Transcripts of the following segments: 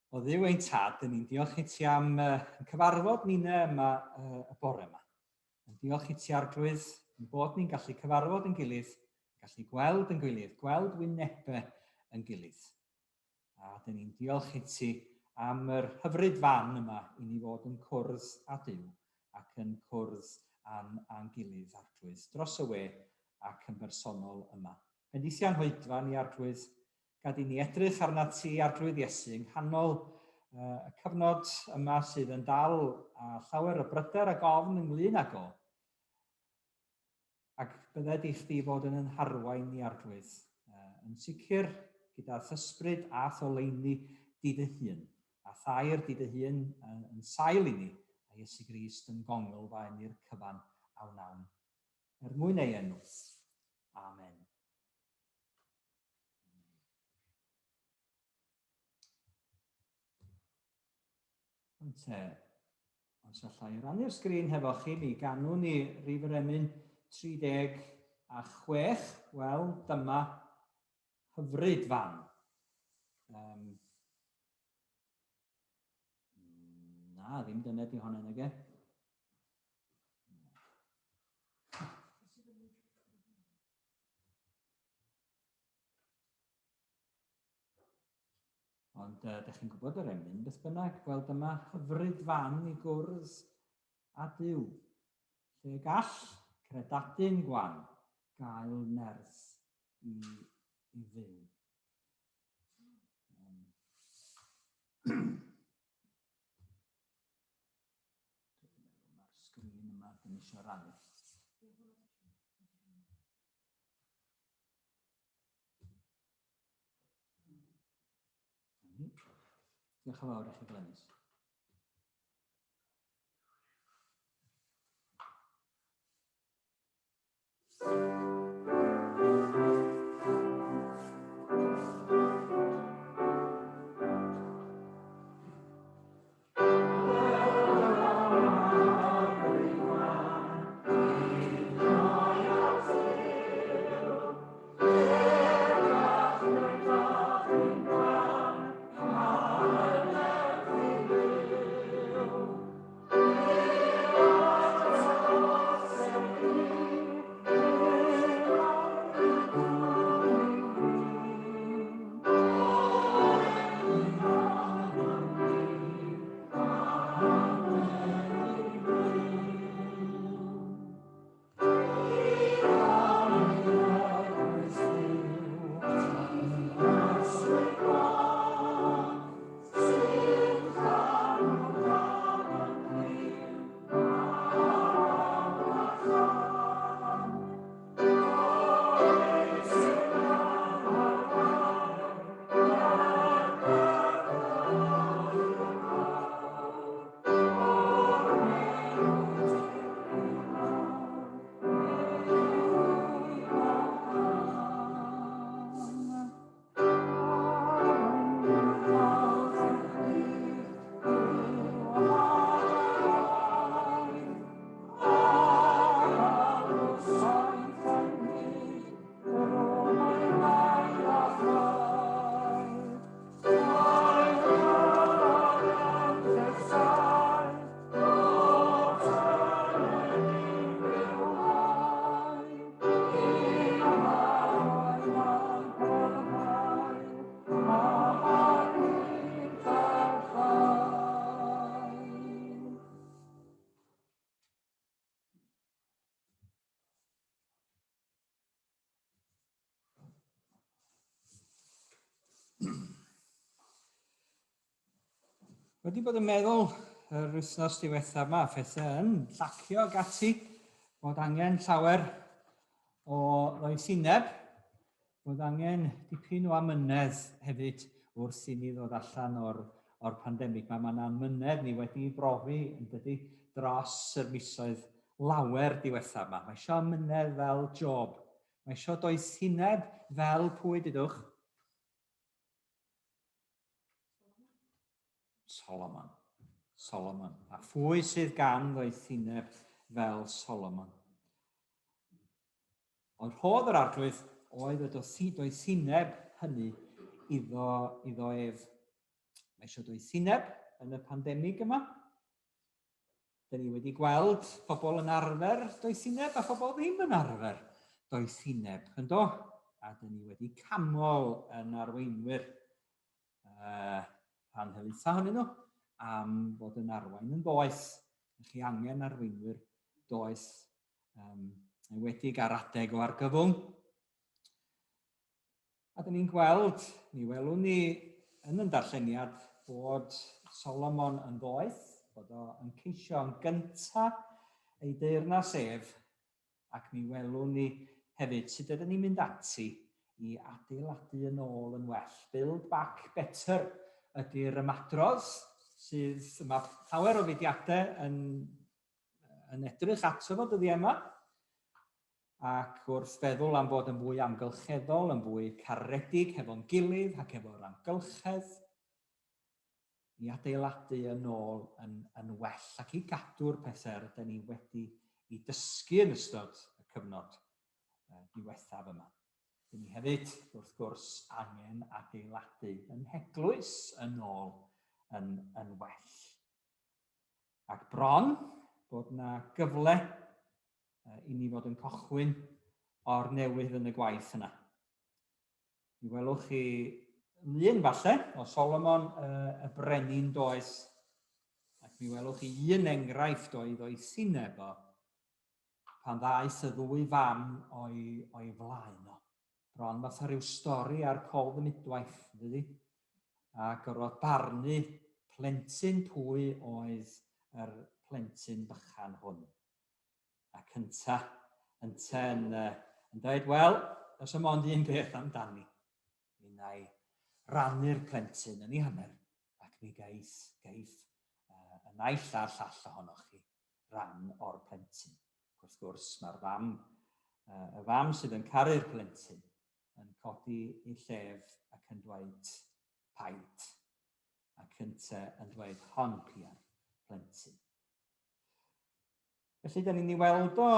O Dduw ein Tad, dyn ni'n diolch i ti am uh, cyfarfod ninne yma uh, y bore yma. Yn diolch i ti Arglwydd, yn bod ni'n gallu cyfarfod yn gilydd, gallu gweld yn gilydd, gweld wynebau yn gilydd. A dyn ni'n diolch i ti am yr hyfryd fan yma i ni fod yn cwrdd â Duw ac yn cwrdd â'n, â'n gilydd, Arglwydd, dros y we ac yn bersonol yma. Bendithia'n hoedfa ni, Arglwydd, Gad i ni edrych arnat ti, Arglwydd Iesu, yng nghanol y cyfnod yma sydd yn dal â llawer o bryder ac ofn ynglyn ag o. Ac bydded i chdi fod yn yn harwain ni, Arglwydd, yn sicr gyda thysbryd a tholeini di dy hun, a thair di dy hun yn sail i ni, a Iesu Grist yn gongl faen i'r cyfan a wnawn. Er mwyn ei enw. Amen. Ond te, os allai rannu'r sgrin hefo chi, mi ganwn ni rif yr emyn 36. Wel, dyma hyfryd fan. Um, na, ddim dyna di hwnna, nage. Ond uh, dych chi'n gwybod yr emyn beth bynnag, wel dyma hyfryd fan i gwrdd â Duw, lle gall credadun gwan gael nerth i, i fyw. Um, Dwi'n meddwl mae'r sgrin yma dyn ni eisiau rannu. Diolch yn fawr i chi, Glenys. Wedi bod yn meddwl yr wythnos diwethaf yma, phethau yn llacio ac ati, bod angen llawer o ddoethineb, bod angen dipyn o amynedd hefyd wrth i ni ddod allan o'r, or pandemig. Mae yna amynedd ni wedi brofi yn dydy dros yr misoedd lawer diwethaf yma. Mae eisiau amynedd fel Job. Mae eisiau doethineb fel pwy, dydwch? Solomon. Solomon. A phwy sydd gan ddoethineb fel Solomon? Ond rhodd yr arglwydd oedd y doethineb hynny iddo, iddo ef. Mae eisiau doethineb yn y pandemig yma. Dyn ni wedi gweld pobl yn arfer doethineb a phobl ddim yn arfer doethineb, yn do? A dyn ni wedi camol yn arweinwyr rhan helaetha ohonyn nhw am fod yn arwain yn ddoeth. Ydych chi angen arweinwyr doeth, enwedig ar adeg o argyfwng. A dyn ni'n gweld, mi welwn ni yn yn darlleniad bod Solomon yn ddoeth, bod o yn ceisio yn gyntaf ei deyrnas ef, ac mi welwn ni hefyd sut ydyn ni'n mynd ati i adeiladu yn ôl yn well. Build back better ydy'r ymadrodd sydd, mae llawer o fudiadau yn, yn edrych ato fo dyddiau yma, ac wrth feddwl am fod yn fwy amgylcheddol, yn fwy caredig hefo'n gilydd ac efo'r amgylchedd, i adeiladu yn ôl yn, yn well ac i gadw'r pethau rydyn ni wedi i dysgu yn ystod y cyfnod diwethaf yma. Dyn ni hefyd, wrth gwrs, angen adeiladu yn heglwys yn ôl yn, yn well. Ac bron bod yna gyfle i ni fod yn cochwyn o'r newydd yn y gwaith yna. Mi welwch chi lun falle o Solomon y brenin doeth, ac mi welwch chi un enghraifft o'i ddoethineb o pan ddaeth y ddwy fam o'i, o'i flaen o. Bron fatha rhyw stori ar Call the Midwife, dydy? A gorfod barnu plentyn pwy oedd yr plentyn bychan hwn. A cynta, ynte yn, uh, yn dweud, wel, does dim ond un beth amdani. Mi wna i rannu'r plentyn yn ei hanner, ac mi geith, geith uh, y naill a'r llall ohonoch chi ran o'r plentyn. Ac wrth gwrs, mae'r fam, uh, y fam sydd yn caru'r plentyn, yn codi ei llef ac yn dweud paid, ac ynte yn dweud hon pia'r plentyn. Felly, da ni'n ei weld o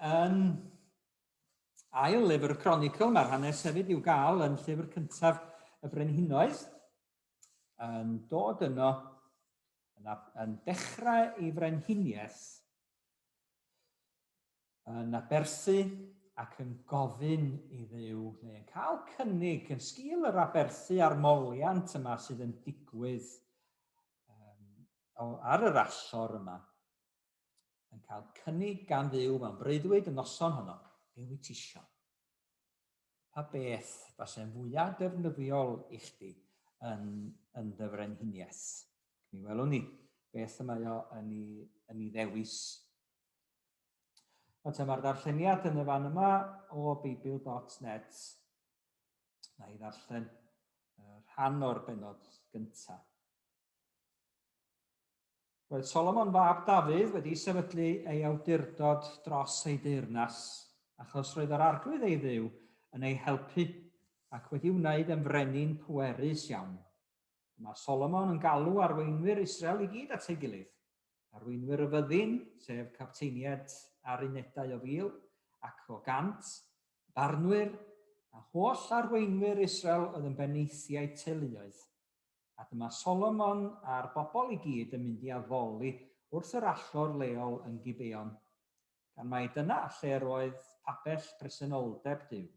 yn ail lyfr y Cronicl, mae'r hanes hefyd i'w gael yn llyfr cyntaf y Brenhinoedd, yn dod yno, yn, yn dechrau ei frenhiniaeth, yn aberthu ac yn gofyn i Dduw, neu yn cael cynnig yn sgil yr aberthu a'r moliant yma sydd yn digwydd um, ar yr allor yma, yn cael cynnig gan Dduw mewn breuddwyd y noson honno, be wyt ti isio? Pa beth fase'n fwyaf defnyddiol i chdi yn, yn dy frenhiniaeth? Mi welwn ni beth y mae o yn ei, yn ei ddewis. Ond mae'r ddarlleniad yn y fan yma o Beibl.net. Na i ddarllen rhan o'r benod gyntaf. Roedd Solomon fab Dafydd wedi sefydlu ei awdurdod dros ei deyrnas, achos roedd yr Arglwydd ei Dduw yn ei helpu ac wedi wneud yn frenin pwerus iawn. Dyma Solomon yn galw arweinwyr Israel i gyd at ei gilydd, arweinwyr y fyddin, sef capteiniaid ar unedau o fil ac o gant, barnwyr, a holl arweinwyr Israel oedd yn benaethiaid teuluoedd. A dyma Solomon a'r bobl i gyd yn mynd i addoli wrth yr allor leol yn Gibeon, gan mai dyna lle yr oedd pabell presenoldeb Duw,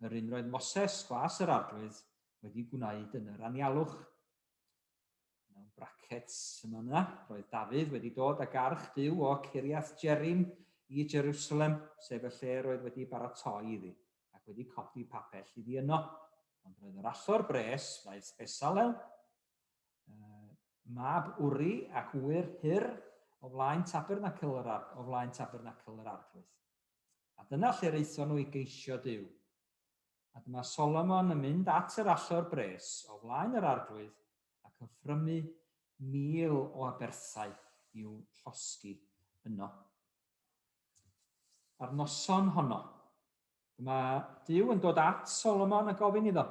yr un roedd Moses, gwas yr Arglwydd, wedi gwneud yn yr anialwch. Mewn brackets yma yna, roedd Dafydd wedi dod ag arch Duw o Kiriath Jerim i Jerusalem, sef y lle roedd wedi baratoi iddi. ac wedi codi pabell iddi yno. Ond roedd yr allor bres, wnaeth Besalel, mab Uri ac ŵyr Hur, o flaen tabernacl yr, o flaen tabernacl yr Arglwydd. A dyna lle aethon nhw i geisio Duw. A dyma Solomon yn mynd at yr allor bres o flaen yr Arglwydd ac offrymu 1,000 o aberthau i'w llosgi yno. A'r noson honno, dyma Duw yn dod at Solomon a gofyn iddo,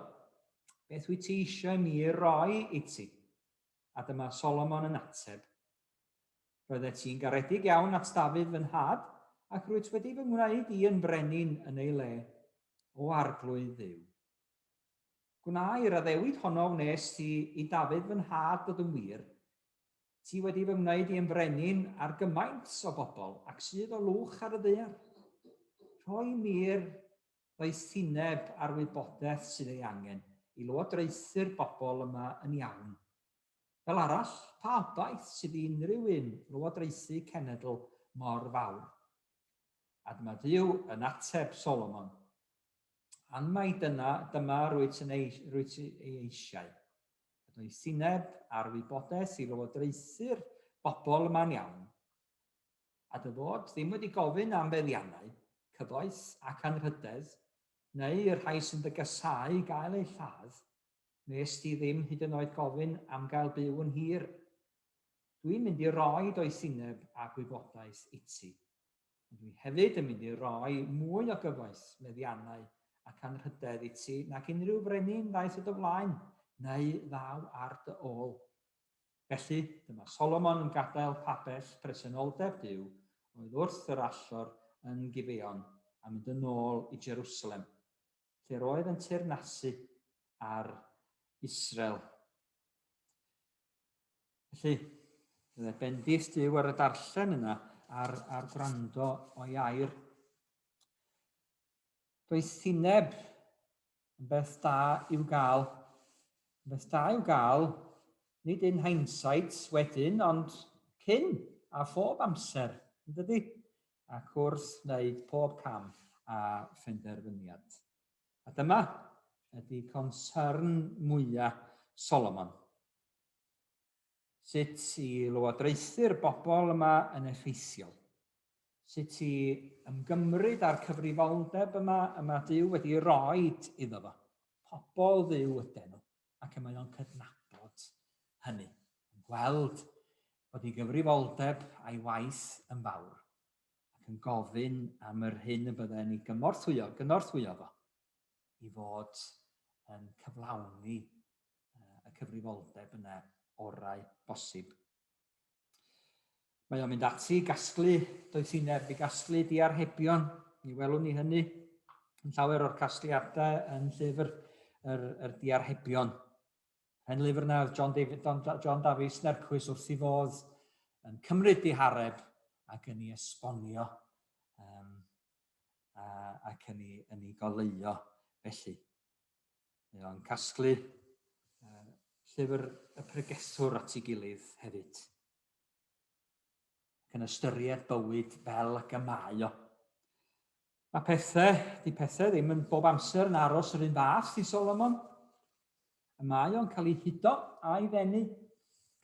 Beth wyt ti eisiau mi roi i ti? A dyma Solomon yn ateb, Roeddet ti'n garedig iawn at Dafydd fy nhad, ac rwyt wedi fy ngwneud i yn frenin yn ei le, o arglwydd Dduw. Gwna i'r addewid honno wnes ti i Dafydd fy nhad fod yn wir. Ti wedi fy ngwneud i yn frenin ar gymaint o bobl ac sydd o lwch ar y ddaear. Rhoi mi'r ddoethineb a'r wybodaeth sydd ei angen i lywodraethu'r bobl yma yn iawn. Fel arall, pa obaith sydd i unrhyw un lywodraethu cenedl mor fawr? A dyma Dduw yn ateb Solomon, An mai dyna, dyma rwyt yn ei, rwyt ei eisiau. Y doethineb a'r wybodaeth i lywodraethu'r bobl yma'n iawn. A dy fod ddim wedi gofyn am feddiannau, cyfoeth ac anrhydedd, neu i'r rhai sy'n dy gasáu gael eu lladd, wnes di ddim hyd yn oed gofyn am gael byw yn hir. Dwi'n mynd i roi doethineb a gwybodaeth iti. Ond dwi hefyd yn mynd i roi mwy o gyfoeth, meddiannau ac anrhydedd i ti nag unrhyw frenin ddaeth o dy flaen neu ddaw ar dy ôl. Felly, dyma Solomon yn gadael pabell presenoldeb Duw oedd wrth yr allor yn Gibeon a mynd yn ôl i Jerusalem, lle'r oedd yn teyrnasu ar Israel. Felly, bydde bendith Duw ar y darllen yna a'r, a'r gwrando o'i air. Doethineb yn beth da i'w gael. Yn beth da i'w gael, nid in hindsight wedyn, ond cyn a phob amser, yn dydy? Ac wrth wneud pob cam a phenderfyniad. A dyma ydy concern mwyaf Solomon. Sut i lywodraethu'r bobl yma yn effeithiol. Sut i ymgymryd â'r cyfrifoldeb yma y mae Duw wedi roed iddo fo. Pobl Dduw ydyn nhw, ac y mae o'n cydnabod hynny. Yn gweld bod ei gyfrifoldeb a'i waith yn fawr, ac yn gofyn am yr hyn y bydde'n ei gymorthwyo, gynorthwyo fo i fod yn cyflawni y cyfrifoldeb yna orau bosib. Mae o'n mynd ati i gasglu doethineb, i gasglu diarhebion. Mi welwn ni hynny yn llawer o'r casgliadau yn llyfr yr, yr diarhebion. Hen lyfr yna oedd John, David, John, John Davies Nercwys wrth i fodd yn cymryd dihareb ac yn ei esbonio um, a, ac yn ei, yn ei goleuo felly. Mae o'n casglu uh, llyfr y pregethwr at ei gilydd hefyd. Ac yn ystyried bywyd fel y mae o. Mae pethau, di pethau ddim yn bob amser yn aros yr un fath i Solomon. Y mae o'n cael ei hudo a'i ddenu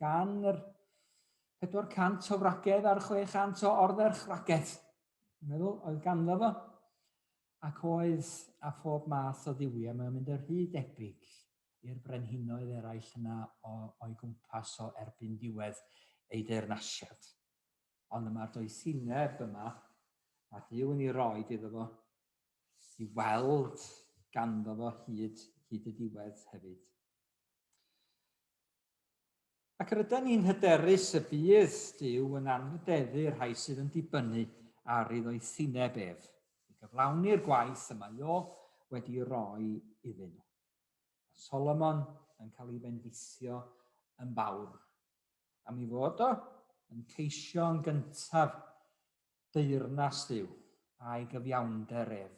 gan yr 400 o wragedd a'r 600 o ordderchwragedd. Dwi'n meddwl, oedd ganddo fo. Ac oedd â phob math o dduwiau, mae o'n mynd yn rhy debyg i'r brenhinoedd eraill yna o, o'i gwmpas o erbyn diwedd ei deyrnasiad. Ond y mae'r doethineb yma, mae Duw yn ei roed iddo fo, i weld ganddo fo hyd, hyd y diwedd hefyd. Ac rydyn ni'n hyderus y bydd Duw yn anrhydeddu'r rhai sydd yn dibynnu ar ei ddoethineb ef, i gyflawni'r gwaith y mae o wedi roi iddyn nhw. Mae Solomon yn cael ei fendithio yn fawr am ei fod o yn ceisio'n gyntaf deyrnas Dduw a'i gyfiawnder ef.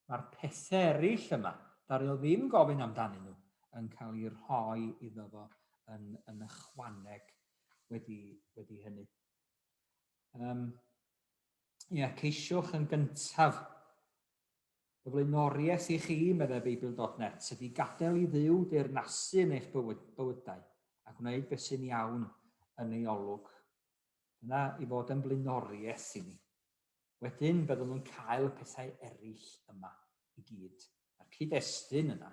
Mae'r pethau eraill yma, ddaru o ddim gofyn amdanyn nhw, yn cael eu rhoi iddo fo yn, yn ychwaneg wedi, wedi hynny. Um, ia, ceisiwch yn gyntaf y flaenoriaeth i chi, meddai Beibl.net, ydy gadael i Dduw deyrnasu yn eich bywyd, bywydau a gwneud beth sy'n iawn yn ei olwg. Dyna i fod yn flaenoriaeth i ni. Wedyn byddwn nhw'n cael y pethau eraill yma i gyd. A'r cyd-destun yna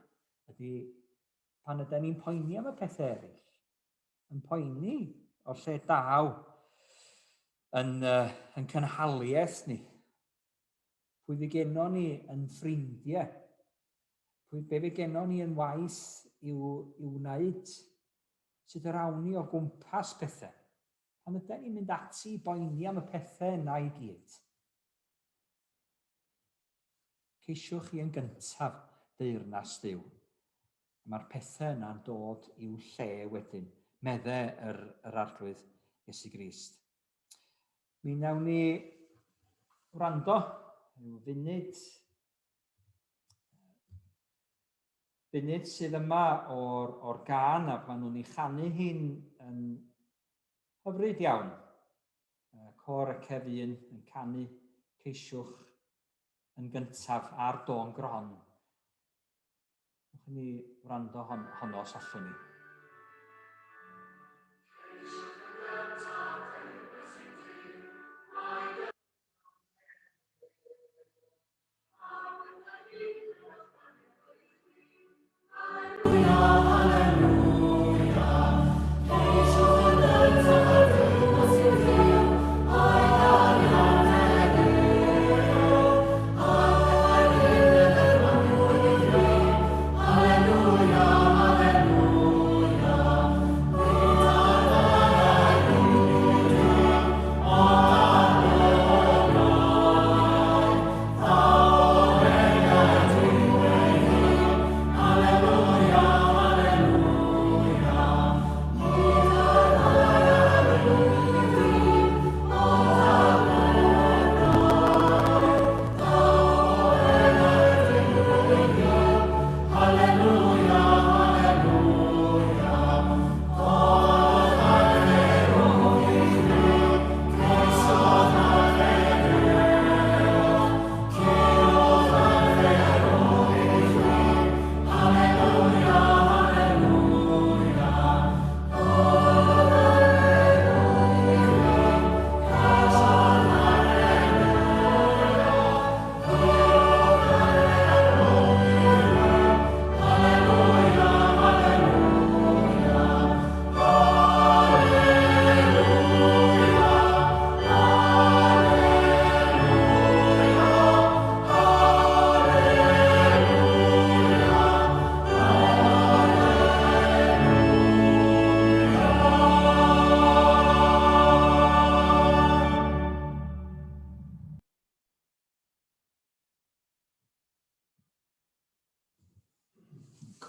ydy pan ydy ni'n poeni am y pethau eraill, yn poeni o lle daw yn, uh, yn cynhaliaeth ni. Pwy fi gennon ni yn ffrindiau? Pwy be fi gennon ni yn waith i'w, i'w wneud? Sut yr awn ni o gwmpas pethau? Pan yden ni'n mynd ati i boeni am y pethau yna i gyd, ceisiwch chi yn gyntaf deyrnas Dduw. A mae'r pethau yna'n dod i'w lle wedyn, medde yr, yr Arglwydd Iesu Grist. Mi wnawn ni wrando rhyw funud funud sydd yma o'r, or gan a maen nhw'n ei chanu hi'n yn hyfryd iawn. Côr y Cefn yn canu Ceisiwch yn gyntaf ar dôn gron. Ewch i ni wrando hon, honno os allwn ni.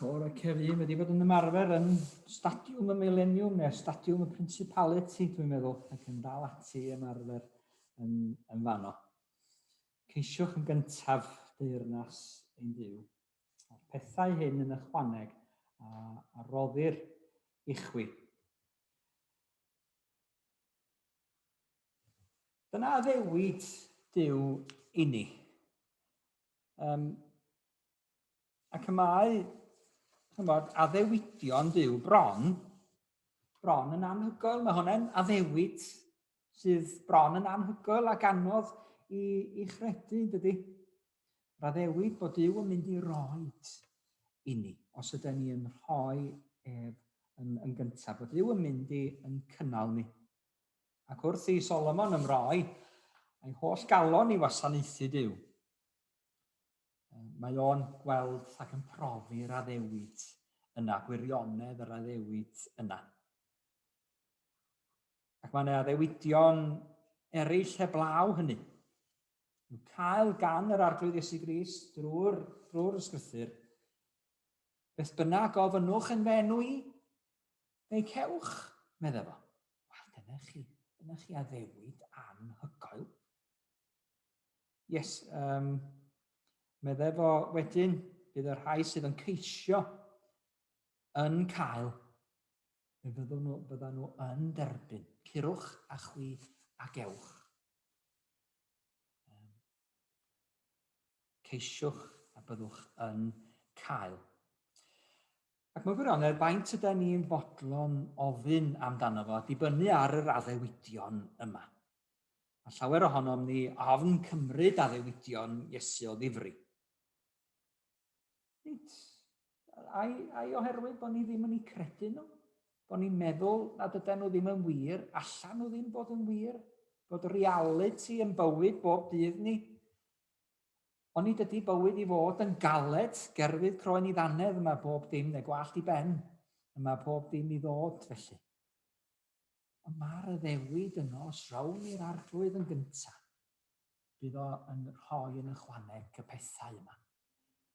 Côr y Cefn wedi bod yn ymarfer yn Stadiwm y Mileniwm neu Stadiwm y Principality, dwi'n meddwl, ac yn dal ati i ymarfer yn, yn fanno. Ceisiwch yn gyntaf deyrnas ein Duw, a'r pethau hyn yn ychwaneg a, a roddir i chwi. Dyna addewid Duw inni. Um, ac y mae, chymod, addewidion Duw bron, bron yn anhygoel. Mae hwnna'n addewid sydd bron yn anhygoel ac anodd i, i chredu, dydy? Yr addewid bod Duw yn mynd i roed inni, os ydyn ni yn rhoi ef yn, yn gyntaf, bod Duw yn mynd i yn cynnal ni. Ac wrth i Solomon ymroi a'i holl galon i wasanaethu Duw, mae o'n gweld ac yn profi'r addewid yna, gwirionedd yr addewid yna. Ac mae yna addewidion eraill heblaw hynny. I'w cael gan yr Arglwydd Iesu Grist drwy'r drwy'r ysgrythur. Beth bynnag ofynnwch yn fy enw i, fe'i cewch, medde fo. Wel, dyna chi, dyna chi addewid anhygoel. Yes, um, medde fo wedyn, bydd y rhai sydd yn ceisio yn cael, fe fyddwn nhw, byddan nhw yn derbyn. Curwch a chwi a gewch. Ceisiwch a byddwch yn cael. Ac mewn gwirionedd, faint ydy ni'n fodlon ofyn amdano fo, dibynnu ar yr addewidion yma. Mae llawer ohonom ni ofn cymryd addewidion Iesu o ddifri. Nid, ai, ai oherwydd bod ni ddim yn eu credu nhw? Bod ni'n meddwl nad ydyn nhw ddim yn wir, allan nhw ddim bod yn wir, bod reality yn bywyd bob dydd ni. Ond nid ydy bywyd i fod yn galed, gerfydd croen i ddannedd, mae bob dim, neu gwallt i ben, mae pob dim i ddod felly. Ond mae'r addewid yno, os rown i'r arglwydd yn gyntaf, bydd o yn rhoi yn ychwaneg y pethau yma.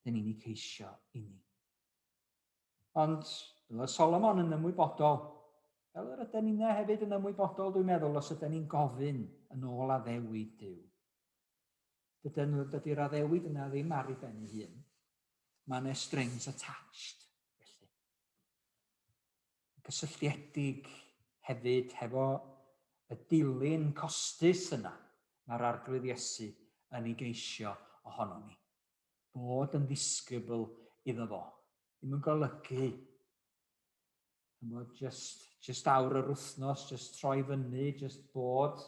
Dyn ni'n ei ceisio i ni. Ond roedd Solomon yn ymwybodol, fel yr ydyn ni'n hefyd yn ymwybodol, dwi'n meddwl, os ydyn ni'n gofyn yn ôl addewid Duw. Dydyn nhw, dydy'r addewid yna ddim ar ei ben ei hun. Mae yna strings attached, felly. Gysylltiedig hefyd hefo y dilyn costus yna mae'r Arglwydd Iesu yn ei geisio ohono ni. Bod yn ddisgybl iddo fo. Ddim yn golygu chymod, just, just awr yr wythnos, just troi fyny, just bod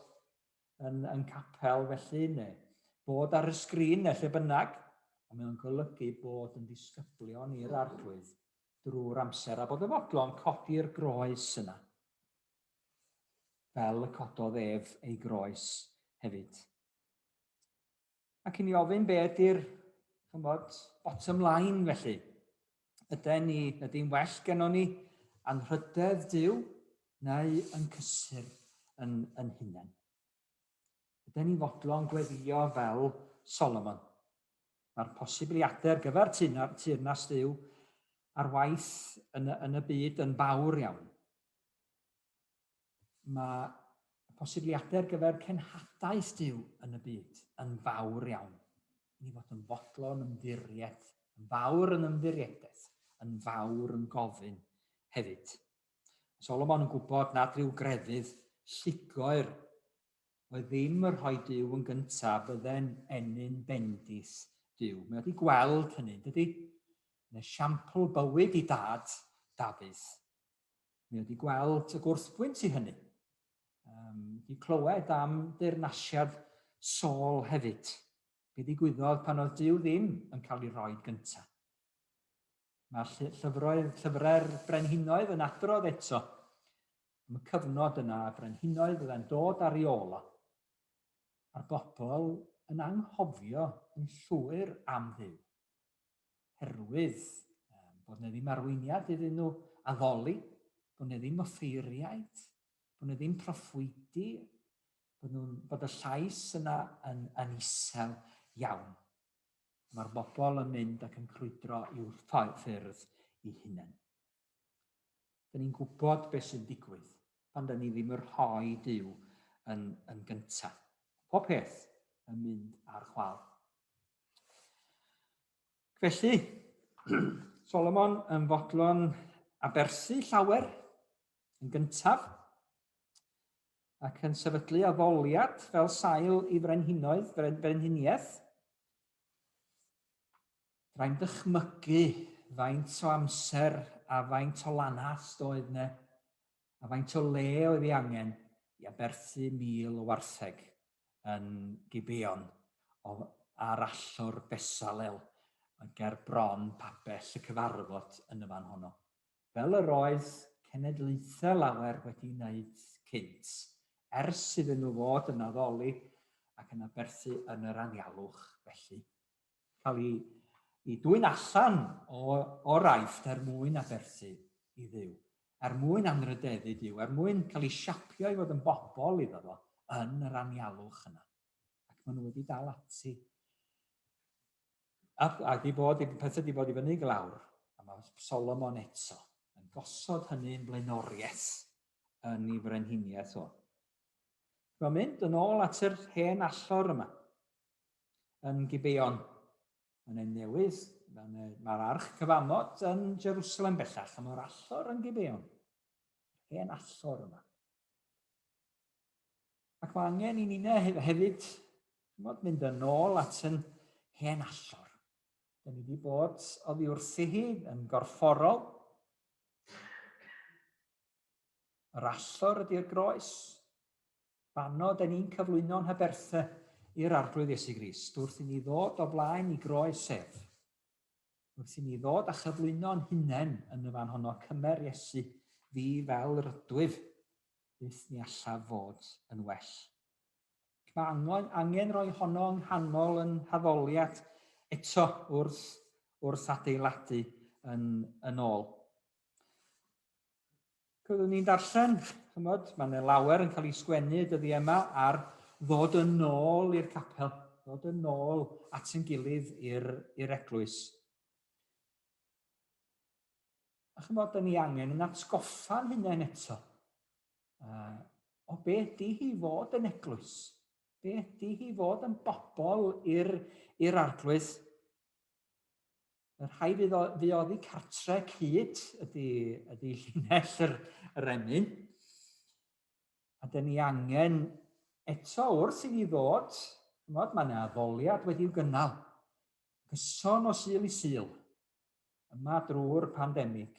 yn, yn capel felly, neu bod ar y sgrin neu lle bynnag. Ond mae'n golygu bod yn ddisgyblion i'r Arglwydd drwy'r amser a bod yn fodlon codi'r groes yna. Fel y cododd ef ei groes hefyd. Ac i ni ofyn be ydy'r chymod, bottom line felly. Ydy ni, ydy'n well gennon ni anrhydedd Duw neu yn cysur yn, yn hunain? Ydy ni'n fodlon gweddio fel Solomon? Mae'r posibiliadau ar gyfer teyrnas Duw ar waith yn y, yn y byd yn fawr iawn. Mae posibiliadau ar gyfer cenhadaeth Duw yn y byd yn fawr iawn. I ni fod yn fodlon ymddiried, yn fawr yn ymddiriedaeth, yn fawr yn gofyn hefyd. Solomon yn gwybod nad rhyw grefydd llugoer oedd ddim y rhoi Duw yn gyntaf fydde'n ennyn bendith Duw. Mae wedi gweld hynny, dydy? Yn esiampl bywyd i dad Dafydd. Mae wedi gweld y gwrthbwynt i hynny. Um, wedi clywed am deyrnasiad Saul hefyd. Be ddigwyddodd pan oedd Duw ddim yn cael ei roi gyntaf. Mae llyfroedd, llyfrau'r brenhinoedd yn adrodd eto am y cyfnod yna, y brenhinoedd fydde'n dod ar ei ôl o, a'r bobl yn anghofio yn llwyr am Dduw. Herwydd bod yna ddim arweiniad iddyn nhw addoli, bod yna ddim offeiriaid, bod yna ddim proffwydi, bod, nhw'n, bod y llais yna yn, yn isel iawn. Mae'r bobl yn mynd ac yn crwydro i'w ffyrdd i hunain. Dyn ni'n gwybod beth sy'n digwydd pan dyn ni ddim yn rhoi Duw yn, yn gyntaf. Pob peth yn mynd ar chwal. Felly, Solomon yn fodlon aberthu llawer yn gyntaf ac yn sefydlu addoliad fel sail i frenhinoedd, brenhiniaeth. Rhaid dychmygu faint o amser a faint o lanast oedd 'ne, a faint o le oedd ei angen i aberthu 1,000 o wartheg yn Gibeon o, ar allor Besalel ger bron pabell y cyfarfod yn y fan honno. Fel yr oedd cenedlaethau lawer wedi wneud cynt, ers iddyn nhw fod yn addoli ac yn aberthu yn yr anialwch felly. Cael ei, ei dwyn allan o, o'r Aifft er mwyn aberthu i Dduw, er mwyn anrhydeddu Duw, er mwyn cael ei siapio i fod yn bobl iddo fo yn yr anialwch yna. Ac maen nhw wedi dal ati. A, a di bod, pethau di bod i fyny glawr, a mae Solomon eto yn gosod hynny'n blaenoriaeth yn ei frenhiniaeth o. Mae'n mynd yn ôl at yr hen allor yma yn Gibeon. Mae'n ein newydd, mae'r mae arch cyfamod yn Jerusalem bellach, a mae'r allor yn Gibeon. Hen allor yma. Ac mae angen i ninnau hefyd chymod, mynd yn ôl at yn hen allor. Da ni wedi bod oddi wrthi hi yn gorfforol. Yr allor ydy'r groes. Fanno, da ni'n cyflwyno'n haberthau i'r Arglwydd Iesu Grist wrth i ni ddod o flaen i groes ef. Wrth i ni ddod a chyflwyno'n hunain yn y fan honno, cymer Iesu fi fel rydwyf, byth ni allaf fod yn well. Mae angen, angen rhoi honno yng nghanol yn haddoliad eto wrth, wrth adeiladu yn, yn ôl. Byddwn ni'n darllen, chymod, mae yna lawer yn cael ei sgwennu y dyddiau yma ar ddod yn ôl i'r capel, ddod yn ôl at yn gilydd i'r eglwys. A chymod, da ni angen yn atgoffa'n hunain eto o be ydy hi fod yn eglwys. Be ydy hi fod yn bobl i'r arglwydd. Y rhai fydd fu oddi cartre cyd ydy, ydy llinell yr, yr emyn. A dyn ni angen eto wrth i ni ddod, chymod, mae yna addoliad wedi'w gynnal, gyson o Sul i Sul, yma drwy'r pandemig,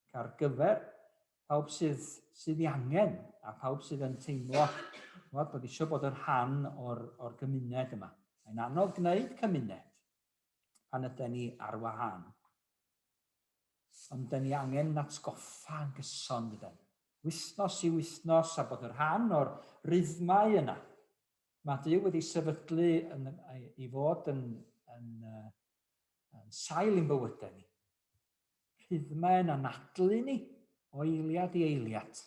ac ar gyfer pawb sydd, sydd i angen a pawb sydd yn teimlo chymod, bod eisiau bod yn rhan o'r, or gymuned yma. Mae'n anodd gwneud cymuned pan ydyn ni ar wahân. Ond dyn ni angen atgoffa yn gyson, dyden. Wythnos i wythnos a bod yn rhan o'r rhythmau yna. Mae Duw wedi sefydlu yn, i fod yn, yn, yn sail i'n bywydau ni. Rhythmau yn anadlu ni o eiliad i eiliad.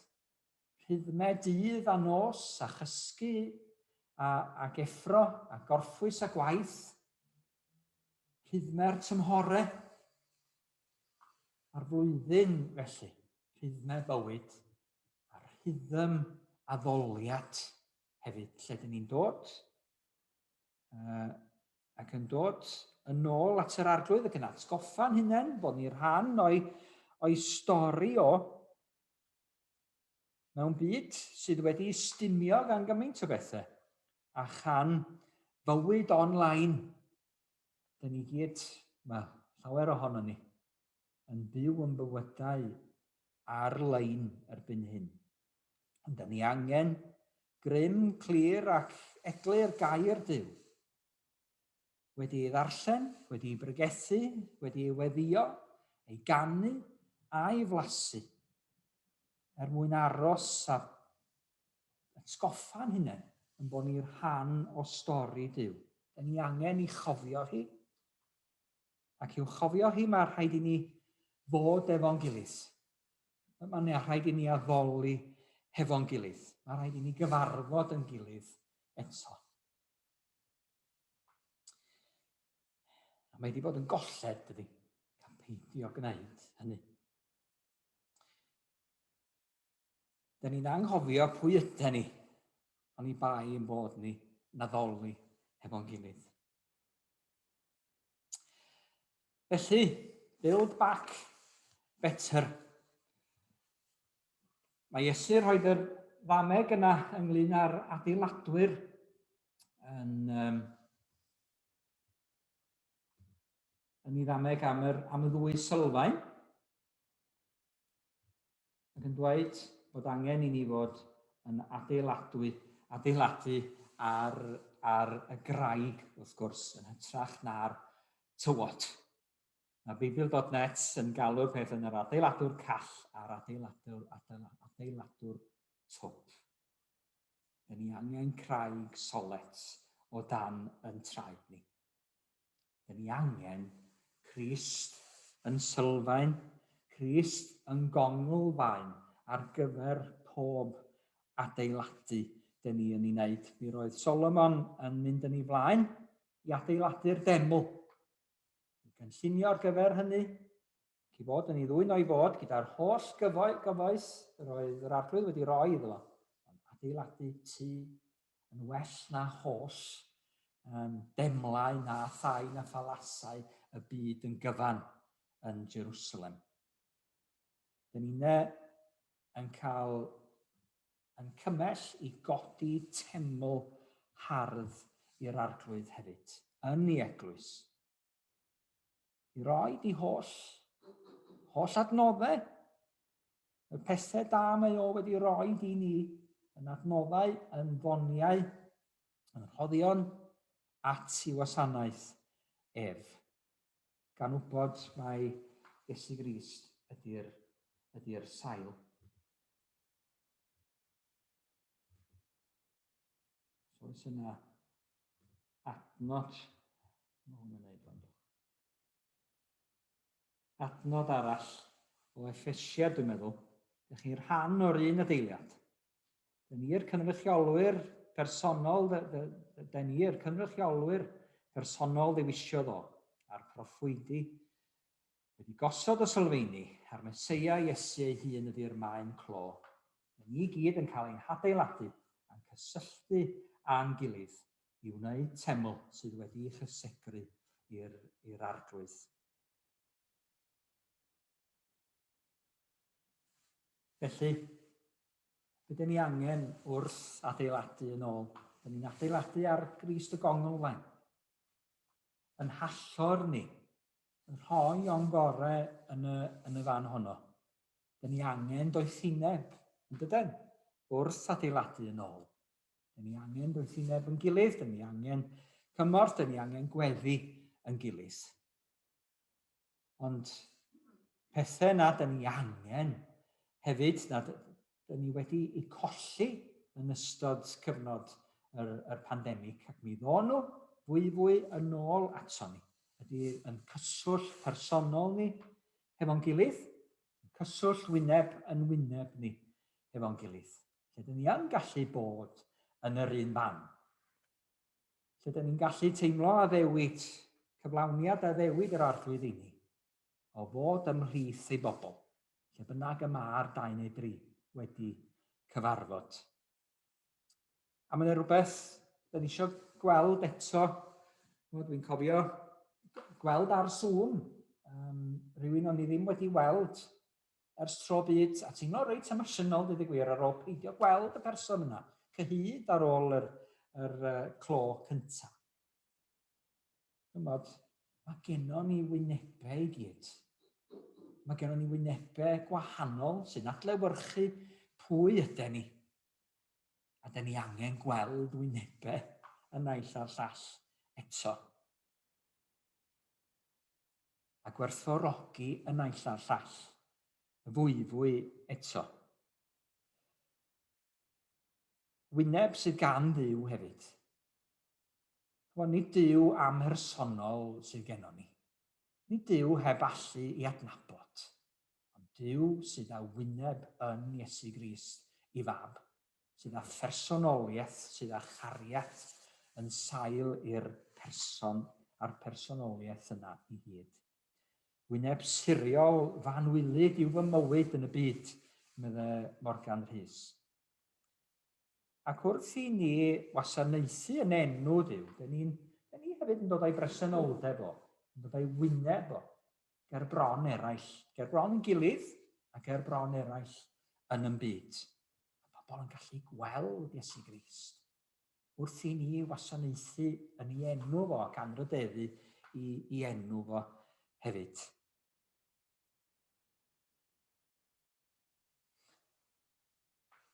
Rhythmau dydd a nos a chysgu a, ac effro a gorffwys a gwaith. Rhythmau'r tymhorau a'r flwyddyn felly, rhythmau bywyd a rhythm addoliad hefyd, lle dyn ni'n dod uh, ac yn dod yn ôl at yr arglwydd ac yn atgoffa'n hunain bod ni'n rhan o'i, o'i stori o mewn byd sydd wedi stumio gan gymaint o bethau a chan fywyd online. Dyn ni gyd, wel, llawer ohono ni, yn byw yn bywydau ar-lein erbyn hyn. Ond dyn ni angen grym clir ac eglur gair Duw. Wedi ei ddarllen, wedi ei bregethu, wedi ei weddio, ei ganu a'i flasu, er mwyn aros a atgoffa'n hunain yn bod ni'n rhan o stori Duw. Da ni angen i chofio hi. Ac i'w chofio hi mae rhaid i ni fod efo'n gilydd. Mae'n rhaid i ni addoli hefo'n gilydd. Mae rhaid i ni gyfarfod yn gilydd eto. A mae wedi bod yn golled, dydy, cael peidio gwneud hynny. Da ni'n anghofio pwy ydy ni, ond i bai yn bod ni yn addoli hefo'n gilydd. Felly, build back better. Mae Iesu rhoi'r ddameg yna ynglyn â'r adeiladwyr yn, um, yn ei ddameg am, yr, am y ddwy sylfaen. Ac yn dweud bod angen i ni fod yn adeiladwy, adeiladu ar, ar y graig, wrth gwrs, yn hytrach na'r tywod. Mae Beibl.net yn galw'r peth yn yr adeiladwr call a'r adeiladwr, adeiladwr twp. Dyn ni angen craig solet o dan yn traed ni. Dyn ni angen Crist yn sylfaen, Crist yn gonglfaen ar gyfer pob adeiladu dyn ni yn ei wneud. Mi roedd Solomon yn mynd yn ei flaen i adeiladu'r deml. I gynllunio ar gyfer hynny, ac i fod yn ei ddwyn o'i fod gyda'r holl gyfoeth yr oedd yr arglwydd wedi roi iddo fo, ond adeiladu tŷ yn well na holl um, demlau na thai na phalasau y byd yn gyfan yn Jerusalem. Dyn ni'n yn cael yn cymell i godi teml hardd i'r Arglwydd hefyd, yn ei eglwys. I roi di holl, holl adnoddau, y pethau da mae o wedi roi di ni, yn adnoddau, yn ddoniau, yn rhoddion at i wasanaeth ef. Gan wybod mai Iesu Grist ydy'r ydy sail. So oes yna adnod, mae hwn yn neud ond. Adnod arall o Effesiad, dwi'n meddwl. Dych chi'n rhan o'r un adeiliad. Dyn ni'r cynrychiolwyr personol, dyn ni'r cynrychiolwyr personol ddewisiodd o, a'r proffwydi wedi gosod y sylfeini A'r Meseia Iesu ei hun ydy'r maen clo. Mae ni gyd yn cael ein hadeiladu a'n cysylltu â'n gilydd i wneud teml sydd wedi'i chysegru i'r Arglwydd. Felly, be dyn ni angen wrth adeiladu yn ôl? Dyn ni'n adeiladu ar Grist y gonglfaen. Yn hallor ni, yn rhoi o'n gorau yn y, yn y fan honno. Dyn ni angen doethineb, yn dydyn, wrth adeiladu yn ôl. Dyn ni angen doethineb yn gilydd, dyn ni angen cymorth, dyn ni angen gweddi yn gilydd. Ond pethau na dyn ni angen hefyd, na dyn ni wedi eu colli yn ystod cyfnod yr, yr pandemig, ac mi ddôn nhw fwyfwy yn ôl ato ni. Ydy yn cyswllt personol ni hefo'n gilydd, cyswllt wyneb yn wyneb ni hefo'n gilydd, lle dyn ni yn gallu bod yn yr un fan. Lle dyn ni'n gallu teimlo addewid, cyflawniad addewid yr Arglwydd i ni, o fod ymhlith ei bobl, lle bynnag y mae'r dau neu dri wedi cyfarfod. A mae yna rhywbeth da ni eisiau gweld eto, dwi'n cofio gweld ar Zoom, um, rhywun o'n i ddim wedi weld ers tro byd, a teimlo reit emosiynol, dweud y gwir, ar ôl peidio gweld y person yna, cyhyd ar ôl yr, yr uh, clo cyntaf. Chymod, mae gennon ni wynebau i gyd. Mae gennon ni wynebau gwahanol sy'n adlewyrchu pwy ydyn ni. A dyn ni angen gweld wynebau y naill a'r llall eto. A gwerthfawrogi y naill a'r llall fwyfwy eto. Wyneb sydd gan Dduw hefyd. Wel, nid Duw amhersonol sydd gennon ni. Nid Duw heb allu i adnabod, ond Duw sydd â wyneb yn Iesu Grist, i fab, sydd â phersonoliaeth, sydd â chariad yn sail i'r person a'r personoliaeth yna i gyd. Wyneb siriol fy anwylyd yw fy mywyd yn y byd, medde Morgan Rhys. Ac wrth i ni wasanaethu yn enw Duw, dyn ni'n ni hefyd yn dod â'i bresenoldeb o, yn dod â'i wyneb o, ger bron eraill, ger bron yn gilydd a ger bron eraill yn yn byd. Mae pobl yn gallu gweld Iesu Grist wrth i ni wasanaethu yn ei enw fo ac anrhydeddu i, i enw fo hefyd.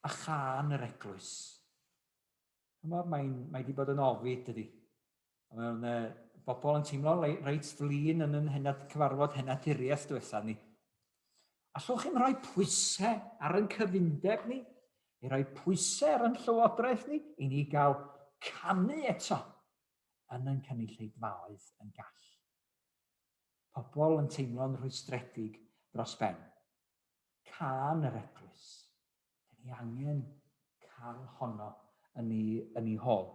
A chân yr eglwys. Mae'n mae, mae wedi bod yn ofid, dydy. Mae'n uh, bobl yn teimlo reit flin yn yn henad, cyfarfod henaduriaeth diwetha ni. Allwch chi'm rhoi pwysau ar yn cyfundeb ni? I roi pwysau ar yn llywodraeth ni? I ni gael canu eto yn yn cynulleidfaoedd yn gall. Pobl yn teimlo'n rhwystredig dros ben. Cân yr eglwys. Dyn ni angen cael honno yn ei, yn ei hôl.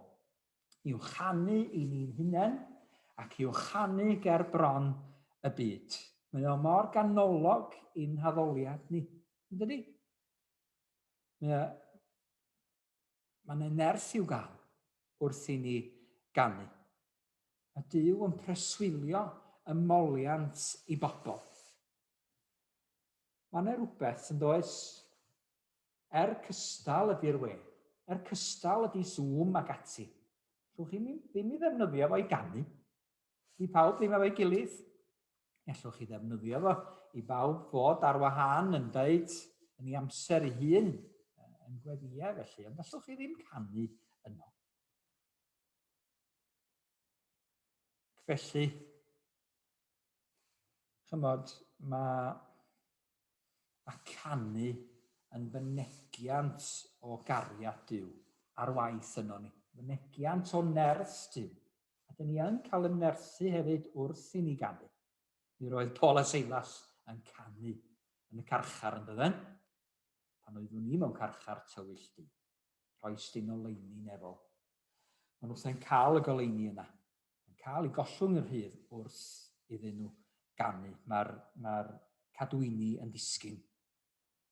I'w chanu i ni'n hunain ac i'w chanu ger bron y byd. Mae o mor ganolog i'n haddoliad ni, yn dydy? Mae o, mae'n yna nerth i'w gael wrth i ni ganu. Mae Duw yn preswylio y moliant i bobl. Mae yna rhywbeth yn does? Er cystal ydy'r we, er cystal ydy Zoom ac ati, allwch chi ddim i ddefnyddio fo i ganu. Di pawb ddim efo'i gilydd. Allwch chi ddefnyddio fo i bawb fod ar wahân yn dweud yn ei amser ei hun yn gweddïau felly, ond allwch chi ddim canu yno. Felly, chymod, mae Mae canu yn fynegiant o gariad Duw ar waith yno ni. Fynegiant o nerth Duw. A dyn ni yn cael y nerthu hefyd wrth i ni ganu. Mi roedd Paul a Silas yn canu yn y carchar yn dydden. Pan oeddwn ni mewn carchar tywyll du. Rhoes dyn oleuni nefol. Maen nhw'n cael y goleuni yna. yn cael eu gollwng yn rhydd wrth iddyn nhw ganu. Mae'r mae cadwyni yn disgyn.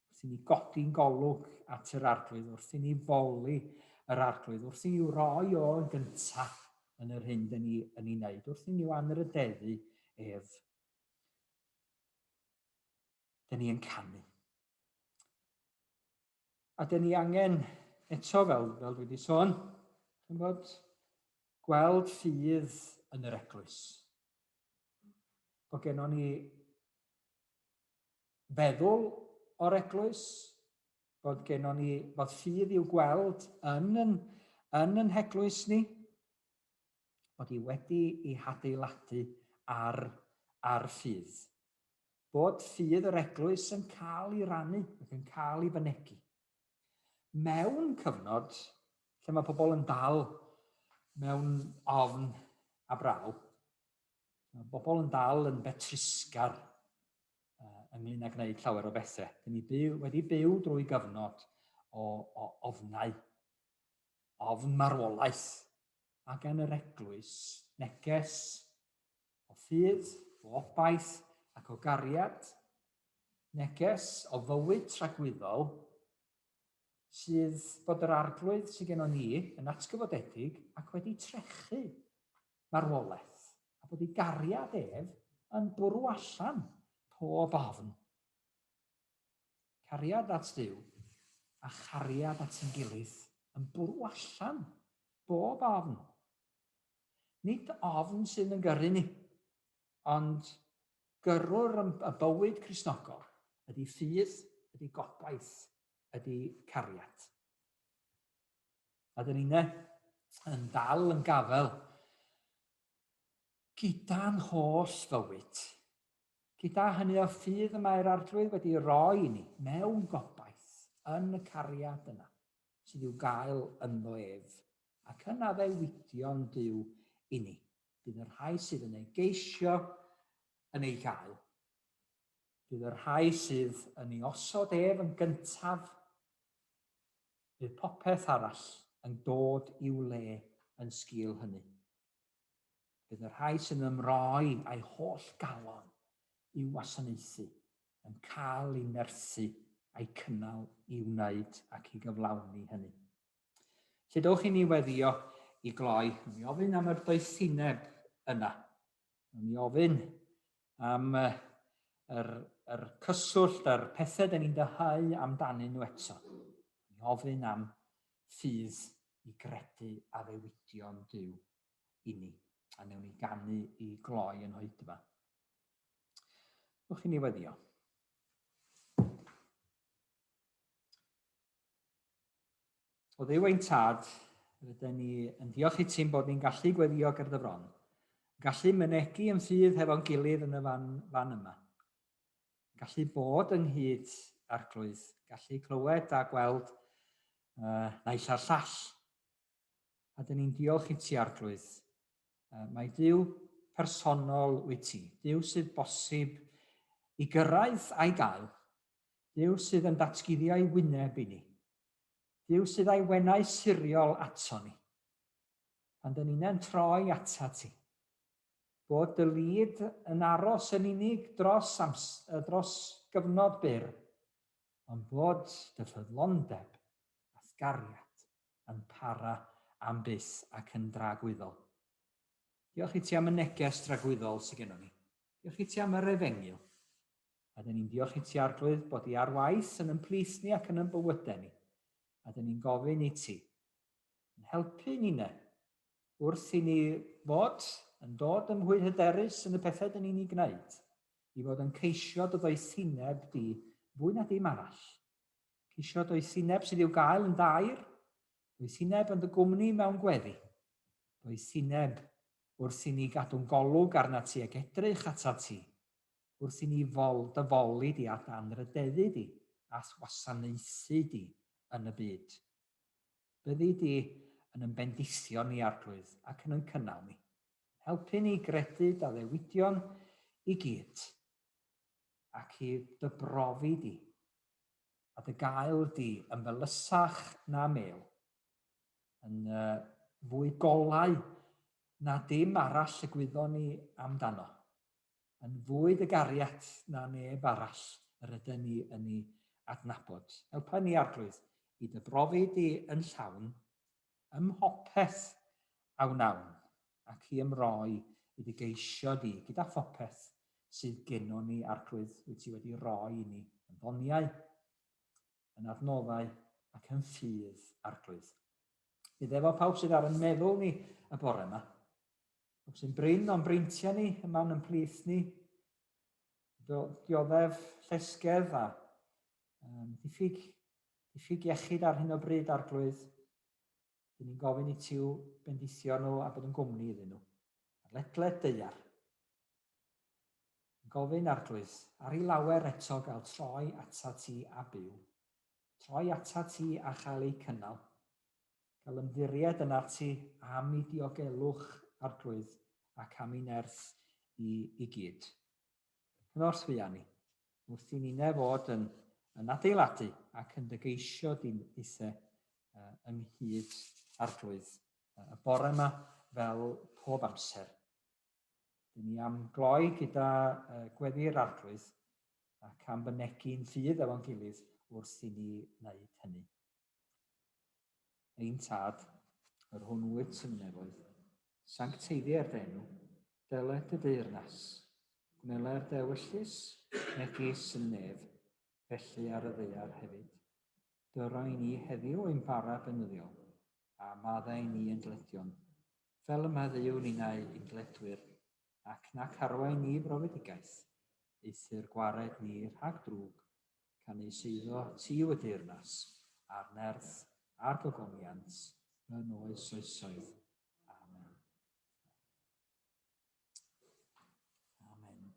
Wrth i ni godi'n golwg at yr Arglwydd, wrth i ni foli yr Arglwydd, wrth i ni roi o yn gyntaf yn yr hyn dyn ni yn ei wneud, wrth i ni anrhydeddu ef, dyn ni yn canu. A dyn ni angen, eto fel, fel dwi wedi sôn, bod, gweld ffydd yn yr eglwys. Bod gennon ni feddwl o'r eglwys, bod gennon ni fod ffydd i'w gweld yn yn, yn yn heglwys ni, bod hi wedi ei hadeiladu ar, ar ffydd. Bod ffydd yr eglwys yn cael ei rannu ac yn cael ei fynegi. Mewn cyfnod lle mae pobl yn dal mewn ofn a braw, Mae bobl yn dal yn betrusgar uh, ynglyn â gwneud llawer o bethau. Dyn ni byw, wedi byw drwy gyfnod o, o ofnau, ofn marwolaeth, a gan yr eglwys neges o ffydd, o obaith ac o gariad, neges o fywyd tragwyddol sydd bod yr arglwydd sydd gennon ni yn atgyfodedig ac wedi trechu marwolaeth, a bod ei gariad ef yn bwrw allan pob ofn. Cariad at Dduw a chariad at ein gilydd yn bwrw allan bob ofn. Nid ofn sydd yn gyrru ni, ond gyrrwr y bywyd Cristnogol ydy ffydd, ydy gobaith, ydy cariad. A dyn ni'n yn dal yn gafel gyda'n holl fywyd. Gyda hynny o ffydd y mae'r Arglwydd wedi roi i ni mewn gobaith yn y cariad yna sydd i'w gael ynddo ef ac yn addewidion Duw i ni. Bydd y rhai sydd yn ei geisio yn ei gael. Bydd y rhai sydd yn ei osod ef yn gyntaf Bydd popeth arall yn dod i'w le yn sgil hynny. Bydd y rhai sy'n ymroi â'i holl galon i'w wasanaethu yn cael eu nerthu a'u cynnal i wneud ac i gyflawni hynny. Lle dowch i ni weddio i gloi, mi ofyn am yr doethineb yna. Mi ofyn am yr, yr cyswllt a'r pethau dyn ni'n dyhau amdanyn nhw eto. Mi ofyn am ffydd i gredu addewidion Duw i ni. A newn ni ganu i gloi yn hoedfa. Wch i ni weddio. O Dduw ein Tad, rydyn ni yn diolch i ti'n bod ni'n gallu gweddio ger dy fron, gallu mynegi yn ffydd hefo'n gilydd yn y fan, fan yma. Gallu bod ynghyd, Arglwydd, gallu clywed a gweld uh, naill a'r llall. A dyn ni'n diolch i ti, Arglwydd. Uh, mae Duw personol wyt ti, Duw sydd bosib i gyrraedd a'i gael, Duw sydd yn datguddio'i wyneb i ni, Duw sydd â'i wenau siriol ato ni. Pan dyn ni'n troi ata ti. Bod dy lid yn aros yn unig dros, ams, dros gyfnod byr, ond bod dy ffyddlondeb a'th gariad yn para am byth ac yn dragwyddol. Diolch i ti am y neges dragwyddol sydd gennon ni. Diolch i ti am yr efengyl. A dyn ni'n diolch i ti, Arglwydd, bod i ar waith yn yn plith ni ac yn yn bywydau ni. A dyn ni'n gofyn i ti, yn helpu ni ne, wrth i ni fod yn dod yn mwy hyderus yn y pethau dyn ni'n ei gwneud, i fod yn ceisio dy ddoethineb di fwy na dim arall. Ceisio doethineb sydd i'w gael yn dair, doethineb yn dy gwmni mewn gweddi, doethineb wrth i ni gadw'n golwg arna ti ac edrych atat ti, wrth i ni fol, dy foli di a d'anrhydeddu di a'th wasanaethu di yn y byd. Byddi di yn yn bendithio ni, Arglwydd, ac yn yn cynnal ni. Helpu ni gredu d'addewidion i gyd, ac i dy brofi di, a dy gael di yn felysach na mel, yn uh, fwy golau na dim arall y gwyddon ni amdano. yn fwy dy gariad na neb arall yr ydyn ni yn ei adnabod. Helpa ni, Arglwydd, i dy brofi di yn llawn ym mhopeth a wnawn ac i ymroi i dy geisio di gyda phopeth sydd gennon ni, Arglwydd, wyt ti wedi roi i ni yn ddoniau, yn adnoddau ac yn ffydd, Arglwydd. Bydd efo pawb sydd ar yn meddwl ni y bore yma. Pawb sy'n brin o'n breintiau ni yma'n yn plith ni. Dioddef llesgedd a diffyg, diffyg iechyd ar hyn o bryd, Arglwydd. Dyn ni'n gofyn i ti'w bendithio nhw a bod yn gwmni iddyn nhw. Ar ledled daear. Yn gofyn, Arglwydd, ar i lawer eto gael troi ata ti a byw. Troi ata ti a chael eu cynnal. Gael ymddiried yn ti am i diogelwch, Arglwydd, ac am i nerth i, i gyd. Cynorthwya ni, wrth i ninne fod yn, yn adeiladu ac yn dygeisio di'n eithe uh, ynghyd Arglwydd uh, y bore yma fel pob amser. Dyn ni am gloi gyda uh, gweddi'r Arglwydd ac am fynegi'n ffydd efo'n gilydd wrth i ni wneud hynny. Ein Tad, yr hwn wyt yn y nefoedd, sancteiddier dy enw, deled dy deyrnas, gwneler dy ewyllys, megis yn y nef, felly ar y ddaear hefyd. Dyro i ni heddiw ein bara beunyddiol, a maddau i ni ein dyledion, fel y maddeuwn ninnau i'n dyledwyr, ac nac arwain ni i brofedigaeth, eithr gwared ni rhag drwg, Canys eiddo ti yw y deyrnas, a'r nerth, a'r gogoniant, yn oes oesoedd. Amen. Amen.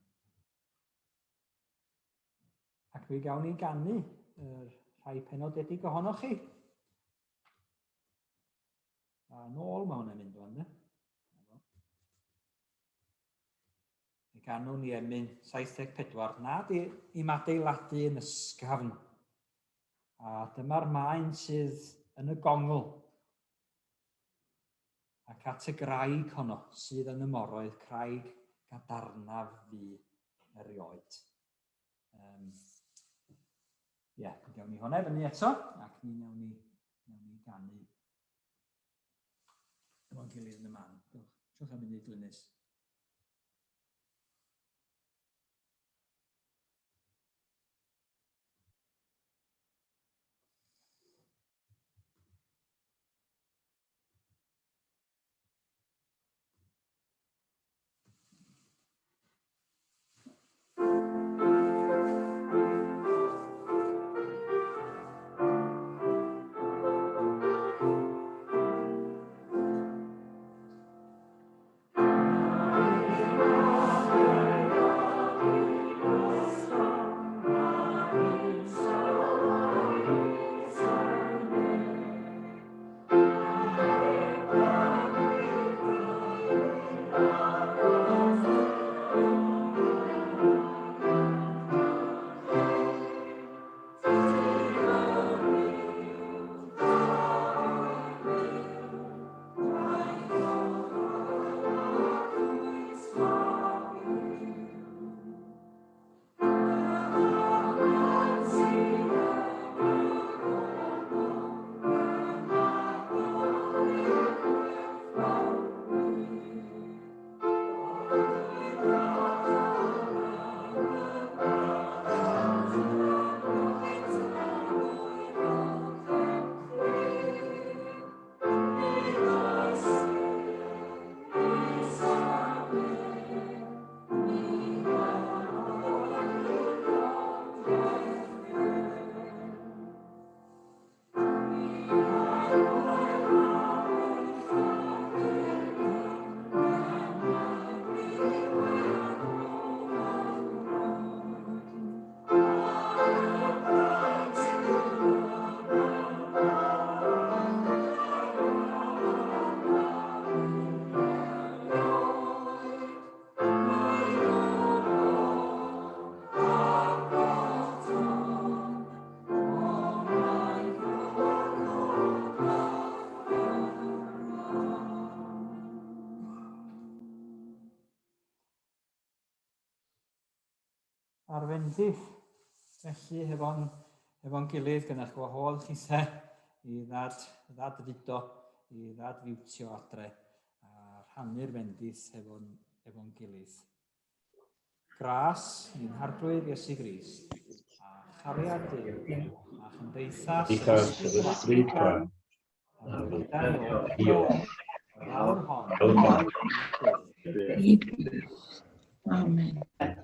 Ac mi gawn ni ganu yr rhai penodedig ohonoch chi. A nôl mae hwnna'n mynd o'n, ne? Mi ganwn ni emyn 74, nad i, i'm adeiladu yn ysgafn. A dyma'r maen sydd yn y gongl ac at y graig honno sydd yn y moroedd, craig gadarnaf fi erioed. Um, Ie, yeah, gawn ni hwnna fyny eto, ac mi wnawn ni, wnawn ni ganu efo'n gilydd yn y man. Diolch. Diolch am unig, Glynis. Bendith felly hefo'n hefo gilydd gynna'ch gwahodd chithe i ddad, ddad fudo, i ddad fiwtio adre a rhannu'r fendith hefo'n hefo gilydd. Gras i'n Harglwydd Iesu Grist, a chariad Duw, a chymdeithas yr Ysbryd Glân, a gyda nhw yr awr hon. Amen.